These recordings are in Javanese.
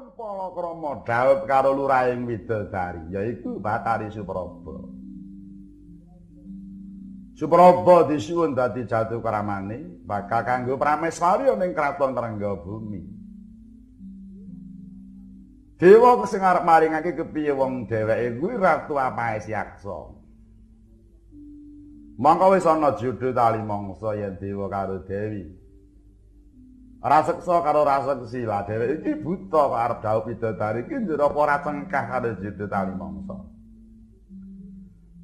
Nyuwun palakrama dhaup karo lurahing widodari, yaiku Bathari Supraba. Supraba disuwun dadi jatu kramane bakal kanggo prameswarya ning kraton Trenggabumi. Dewa sing arep maringake kepiye wong dheweke kuwi Ratu Apaes Yaksa. Mangka wis ana jodho tali mangsa yen dewa karo dewi. Raseksa karo raseksi lah dheweke iki buta kok arep dhaup widodari iki njur apa ora cengkah karo jodho tali mangsa.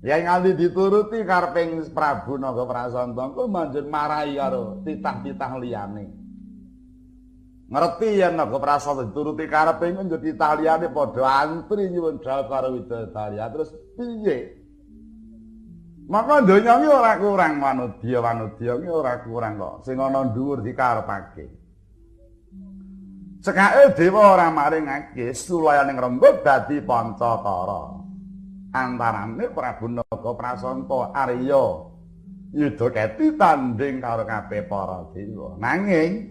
Yen nganti dituruti kareping Prabu Naga Prasanta engko banjur marahi karo titah-titah liyane. Ngerti yen Naga Prasanta dituruti karepe engko njur titah liyane padha antri nyuwun dhaup karo widodari. Terus piye? Maka donya iki ora kurang manudya-manudya iki ora kurang kok. Sing ana dhuwur dikarepake. Cekake dewa ora maringake sulayaning rembug dadi pancakara. Antarane Prabu Naga Prasanta Arya Yudaketi tanding karo kabeh para dewa. Nanging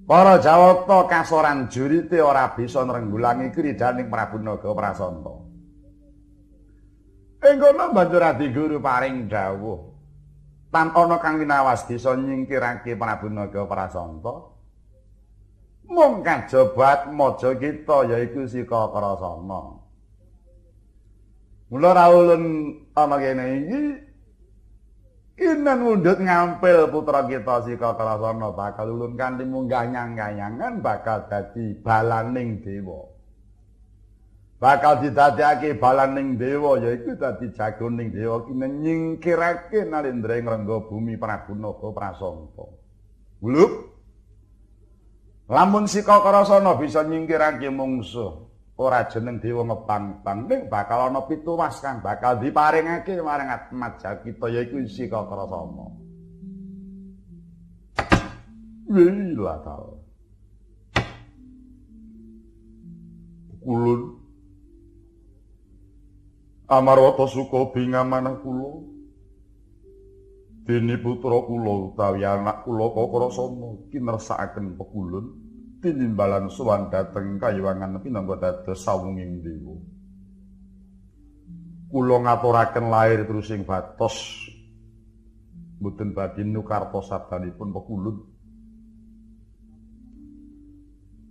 para Jawata kasoran jurite ora bisa nrenggulangi kridaning Prabu Naga Prasanta. Ing kono banjur Adiguru paring dawuh tan ana kang winawas bisa nyingkirake Prabu Naga Prasanta. Mung kajaba atmaja kita yaiku Sika Krasana. Mula rawulun ana kene iki kinen mundhut ngampil putra kita Sika Krasana bakal ulun kanthi munggah nyang kayangan bakal dadi balaning dewa. Bakal didadekake balaning dewa yaiku dadi jagoning dewa kinen nyingkirake nalendra ing rengga bumi Prabu Naga Prasanta. Wulup. Lamun Sika Krasana bisa nyingkirake mungsuh ora jeneng dewa ngebang-bang ning bakal ana pituwas kang bakal diparingake marang atmaja kita yaiku Sika Krasana. Wila ta. Kulun amarwata suka bingamanah kula dene putra kula utawi anak kula Kakrasana kinersakaken pekulun tinimbalan sowan dhateng kayuwangan pinangka dados sawunging dewa. Kula ngaturaken lair terusing batos mboten badhe nukarta sabdanipun pekulun.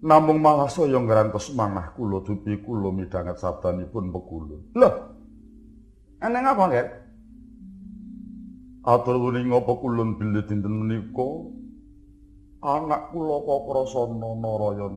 Namung malah saya ngrantos manah kula dupi kula midhanget sabdanipun pekulun. Lho, eneng apa nggih? Atur wuninga pekulun bilih dinten menika anak kula Kakrasana Narayana